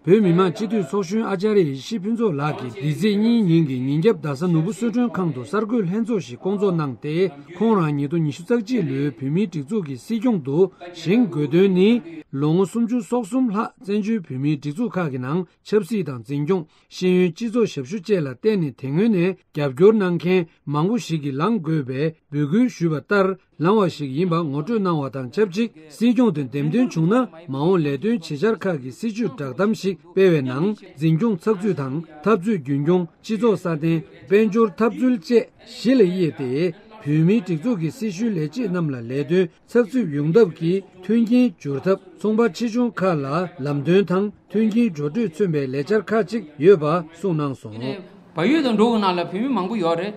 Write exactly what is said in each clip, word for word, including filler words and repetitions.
བོད་མི་མང་སྤྱི་འཐུས་ཚོགས་གཞོན་ཨ་ཅཱརྱ་ཡེ་ཤེས་ཕུན་ཚོགས་ལགས་ཀྱིས་འདི་ཚེས་གཉིས་ཉིན་གྱི་ཉིན་རྒྱབ་རྡ་ས་ནོར་བུ་གསོལ་མགྲོན་ཁང་དུ་གསར་འགོད་ལྷན་ཚོགས་ཤིག་བསྐོང་ཚོགས་གནང་སྟེ། ཁོང་རང་ཉིས་སྟོང་ཉི་ཤུ་རྩ་གཅིག་ལོའི་བོད་མིའི་སྒྲིག་འཛུགས་ཀྱི་སྲིད་སྐྱོང་དུ་བཞེངས་དགོས་དོན་ནི། ལོ་ངོ་སུམ་ཅུ་སོ་གསུམ་ལྷག་བཙན་བྱོལ་བོད་མིའི་སྒྲིག་འཛུགས་ཁག་གི་ནང་ཆབ་སྲིད་དང་འཛིན་སྐྱོང་། ཤེས་ཡོན། སྤྱི་ཚོགས་ཞབས་ཞུ་བཅས་ལ་བརྟེན་ནས་དེ་སྔོན་ནས་རྒྱབ་སྐྱོར་གནང་མཁན་མང་པོ་ཞིག་གིས་ལངས་དགོས་པའི་འབོད་སྐུལ་ཞུས་པ་ལྟར། ལངས་པ་ཞིག་ཡིན་པ་ངོ་སྤྲོད་གནང་བ་དང་ཆབས་ཅིག་སྲིད་སྐྱོང་དེ་འདེམས་ཐོན་བྱུང་ན། མ་འོངས་ལས་དོན་བྱེད་འཆར་ཁག་གི་སྲིད་ཇུས་བསྒྲགས་གཏམ་ཞིག་སྤེལ་བའི་ནང་། འཛིན་སྐྱོང་ཚགས་ཚུད་དང་། འཐབ་རྩོད་རྒྱུན་འཁྱོངས། སྤྱི་ཚོགས་སྲ་བརྟན། དཔལ་འབྱོར་འཐབ་རྩོད་བཅས་གཞི་ལ་དབྱེ་སྟེ། བོད་མིའི་སྒྲིག་འཛུགས་ཀྱི་སྲི་ཞུའི་ལས་བྱེད་རྣམས་ལ་ལས་དོན་ཚགས་ཚུད་ཡོང་ཐབས་ཀྱི་མཐུན་རྐྱེན་སྦྱོར་ཐབས། ཚོང་པ་ཆེ་ཆུང་ཁག་ལ་ལམ་སྟོན་དང་མཐུན་རྐྱེན་སྦྱོར་སྤྲོད་མཚོན་པའི་ལས་འཆར་ཁག་ཅིག་ཡོད་པ་གསུངས་གནང་སོང་། བལ་ཡུལ་དང་འབྲུག་གི་ནང་ལ་བོད་མི་མང་པོ་ཡོད་རེད།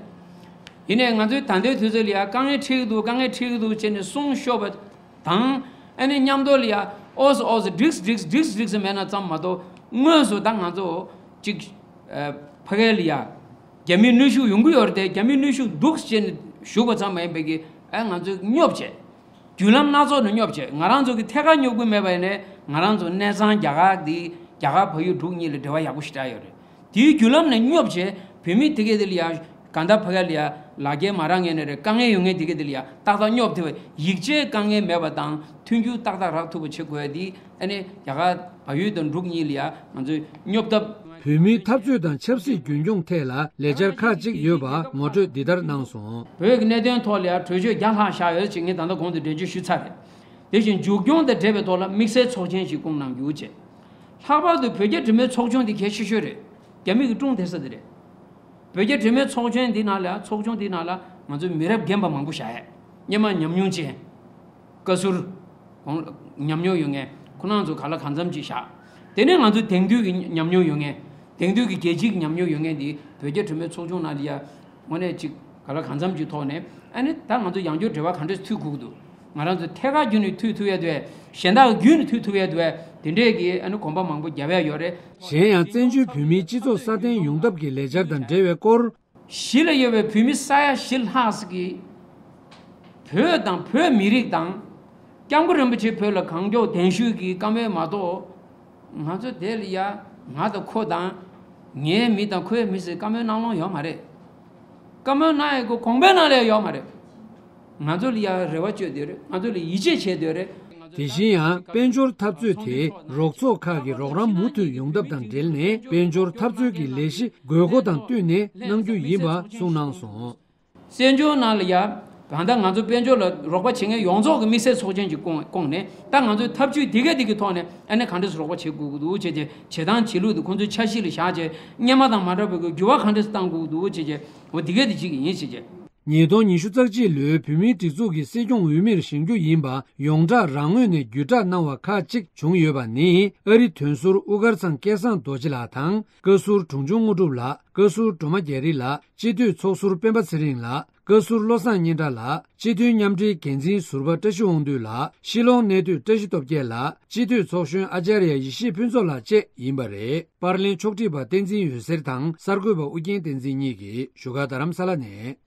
ཡིན་ནའི་ང་ཚོའི་ད་ལྟའི་དུས་ཚོད་ལ་ཡ་དཀའ་ངལ་འཕྲད་ཀྱི་འདུག་དཀའ་ངལ་འཕྲད་ཀྱི་འདུག་བྱས་ནས་གསུང་ཤོར་བ་དང་། ཨ་ནི་མཉམ་དུ་ལ་ཡ་ཨོ་སི་ཨོ་སི་འགྲིགས་འགྲིགས་འགྲིགས་འགྲིགས་མེད་ན་ཙམ་མ་གཏོགས། དངོས་སུ་ད་ང་ཚོ་ཅིག་ཨ་ཕ་གི་ལ་ཡ་རྒྱ་མིའི་གནོན་ཤུགས་ཡོང་གི་ཡོད་རེད་དེ། རྒྱ་མིའི་གནོན་ཤུགས་འདུག་བྱས་ནས་བཞུགས་པ་ཙམ་མ་ཡིན་པའི་གི་ཨ་ང་ཚོས་སྙོབ་བྱས། བརྒྱུད་ལམ་སྣ་ཚོགས་ནས་སྙོབ་བྱས། ང་རང་ཚོ་གི་ཐད་ཀར་སྙོབ་གི་མེད་པ་ཡིན་ནའི། ང་རང་ཚོ་གནས་ཚང་རྒྱ་གར་འདི་རྒྱ་གར་བལ་ཡུལ་འབྲུག་གཉིས་ལ་འབྲེལ་བ་ཡག་པོ་ཞེ་དྲག་ཡོད་རེད། དེའི་བརྒྱུད་ལམ་ནས་སྙོབ་བྱས། བོད་མི་དེ་གས་དེ་ལ་ཡ་གང་ལྟར་ཕ་གི་ལ་ཡ་ལག་འཁྱེར་མ་རག་མཁན་ནས་རེད། དཀའ་ངལ་ཡོད་མཁན་དེ་གས་དེ་ལ་ཡ་ཏག་ཏག་སྙོབ་ཐུབ་པ། ཡིག་ཆའི་དཀའ་ངལ་མེད་པ་དང་མཐུན་འགྱུར་ཏག་ཏག་རག་ཐུབ་པ་བྱེད་དགོས་ཡ་དེ། ཨ་ནི་རྒྱ་གར་བལ་ཡུལ་དང་འབྲུག་གཉིས་ལ་ཡ་ང་ཚོས་སྙོབ་ཐབས། བོད་མིའི་འཐབ་རྩོད་དང་ཆབ་སྲིད་རྒྱུན་འཁྱོངས་ཐད་ལ་ལས་འཆར་ཁག་ཅིག་ཡོད་པ་ངོ་སྤྲོད་འདི་ལྟར་གནང་སོང་། བོད་ཀྱི་གནད་དོན་ཐོག་ལ་ཡང་གྲོས་ཆོད་བརྒྱ་ལྷག་བཞག་ཡོད་ཅེས་ངས་ད་ལྟ་གོང་དུ་འགྲེལ་བརྗོད་ཞུས་ཚར་རེད། དེ་བཞིན་མཇུག་སྐྱོང་དང་འབྲེལ་བའི་ཐོག་ལ་དམིགས་བསལ་ཚོགས་ཆེན་ཞིག་བསྐོང་གནང་རྒྱུ་བཅས། ལྷག་པར་དུ་བོད་རྒྱ་འབྲེལ་མོལ་ཚོགས་ཆུང་འདི་གལ་ཆེ་ཤོས་རེད། རྒྱ་མི་གིས་སྲུང་སྡོད་ས་དེ་རེད། བོད་རྒྱ་འབྲེལ་མོལ་ཚོགས་ཆེན་འདི་ནང་ལ་ཚོགས་ཆུང་འདི་ནང་ལ་ང་ཚོའི་མི་རབས་རྒན་པ་མང་པོ་བཞག་ཡས། སྔོན་མ་ཉམས་མྱོང་ཅན། བཀའ་ཟུར། གོང་ལ་ཉམས་མྱོང་ཡོད་མཁན་ཁོ་རང་ཚོ་ག་ལ་གང་འཚམ་ཅིག་བཞག་དེ་ནས་ང་ཚོ་དེང་དུས་ཀྱི་ཉམས་མྱོང་ཡོད་མཁན། དེང་དུས་ཀྱི་རྒྱལ་སྤྱིའི་ཉམས་མྱོང་ཡོད་མཁན་འདི་བོད་རྒྱ་འབྲེལ་མོལ་ཚོགས་ཆུང་ནང་ལ་ཡ། དངོས་གནས་ཅིག་ག་ལ་གང་འཚམ་ཅིག་ཐོག་ནས། ཨ་ནི་ད་ང་ཚོ་ཡང་བསྐྱར་འབྲེལ་བ་ག་འདྲས་མཐུད་དགོས་ཀྱི་འདུག་ང་རང་ཚོ་ཐད་ཀར་བརྒྱུད་ནས་མཐུད་ཐུབ་ཡས་འདུག་གས། གཞན་དག་གི་བརྒྱུད་ནས་མཐུད་ཐུབ་ཡས་འདུག་གས། དེ་འདྲས་ཀྱི་ཨ་ནི་གོམ་པ་མང་པོ་རྒྱབ་ཡས་ཡོད་རེད། གཞན་ཡང་བཙན་བྱོལ་བོད་མིའི་སྤྱི་ཚོགས་སྲ་བརྟན་ཡོང་ཐབས་ཀྱི་ལས་འཆར་དང་འབྲེལ་བའི་སྐོར། གཞིས་ལ་ཡོད་པའི་བོད་མི་ས་ཡ་བཞི་ལྷག་ཙམ་གྱིས། བོད་དང་བོད་མི་རིགས་དང་། སྐྱབས་མགོན་རིན་པོ་ཆེ་བོད་ལ་གང་མགྱོགས་གདན་ཞུས་ཀྱི་བཀའ་མོལ་མ་གཏོགས། ང་ཚོ་དེ་ལ་ཡ། ང་དང་ཁོ་དང་། ངའི་མི་དང་ཁོའི་མི་ཟེར་བཀའ་མོལ་གནང་ལོང་ཡོད་མ་རེད། བཀའ་མོལ་གནང་ཡས་ཁོ་གོང་འཕེལ་གནང་ལས་ཡོད་མ་རེད། ང་ཚོ་ལ་ཡ་རེ་བ་བཅོལ་དེ་རེད། ང་ཚོ་ལ་ཡིད་ཆེས་བྱེད་དེ་རེད། དེ་བཞིན་ཡང་དཔལ་འབྱོར་འཐབ་རྩོད་དེ་རོགས་ཚོགས་ཁག་གི་རོགས་རམ་མུ་མཐུད་ཡོང་ཐབས་དང་འབྲེལ་ནས། དཔལ་འབྱོར་འཐབ་རྩོད་ཀྱི་ལས་གཞི་དགོས་མཁོ་དང་བསྟུན་ནས་གནང་རྒྱུ་ཡིན་པ་གསུངས་གནང་སོང་། བཙན་བྱོལ་ནང་ལ་ཡ། གང་ལྟར་ང་ཚོ་དཔལ་འབྱོར་ལ་རོགས་པ་བྱེད་མཁན་ཡོངས་རྫོགས་ཀྱི་དམིགས་བསལ་ཚོགས་ཆེན་ཅིག་བསྐོངས་བསྐོངས་ནས། ད་ང་ཚོའི་ཐབས་ཇུས་དེ་ག་དེ་གའི་ཐོག་ནས་ཨ་ནི་གང་འདྲས་སེ་རོགས་པ་བྱེད་དགོས་ཀྱི་འདུག་བྱས་བྱས། བྱེད་སྟངས་བྱེད་ལུགས་དེ་ཁོང་ཚོའི་འཆར་གཞི་ལ་བཞག་བྱས། སྔོན་མ་དང་མ་འདྲ་བའི་འགྱུར་བ་གང་འདྲས་སེ་གཏང་དགོས་ཀྱི་འདུག་བྱས་བྱས། འོ་དེ་ག་དེ་གཅིག་ཡིན་བྱས་བྱས། ཉིས་སྟོང་ཉི་ཤུ་རྩ་གཅིག་ལོའི་བོད་མིའི་སྒྲིག་འཛུགས་ཀྱི་སྲིད་སྐྱོང་འོས་མིར་བཞེངས་རྒྱུ་ཡིན་པ་ཡོངས་གྲགས་རང་ངོས་ནས་བརྒྱུད་བསྒྲགས་གནང་བ་ཁག་ཅིག་བྱུང་ཡོད་པ་ནི། ཨ་རིའི་དོན་ཟུར་དབུ་དཀར་ཚང་སྐལ་བཟང་རྡོ་རྗེ་ལགས་དང་། བཀའ་ཟུར་དྲུང་ཆུང་དངོས་གྲུབ་ལགས། བཀའ་ཟུར་སྒྲོལ་མ་རྒྱ་རི་ལགས། སྤྱི་འཐུས་ཚོགས་ཟུར་སྤེན་པ་ཚེ་རིང་ལགས། བཀའ་ཟུར་བློ་བཟང་སྙན་གྲགས་ལགས། སྤྱི་མཐུན་མཉམ་འབྲེལ་འགན་འཛིན་ཟུར་པ་བཀྲ་ཤིས་དབང་འདུས་ལགས། ཕྱི་ལོགས་གནས་སྡོད་བཀྲ་ཤིས་སྟོབས་རྒྱལ་ལགས། སྤྱི་འཐུས་ཚོགས་གཞོན་ཨ་ཅཱརྱ་ཡེ་ཤེས་ཕུན་ཚོགས་ལགས་བཅས་ཡིན་པ་རེད། པར་ལེན་ཕྱོགས་སྒྲིག་པ་བསྟན་འཛིན་འོད་ཟེར་དང་གསར་འགོད་པ་ཨུ་རྒྱན་བསྟན་འཛིན་གཉིས་ཀྱིས་བཞུགས་སྒར་རྡ་རམ་ས་ལ་ནས།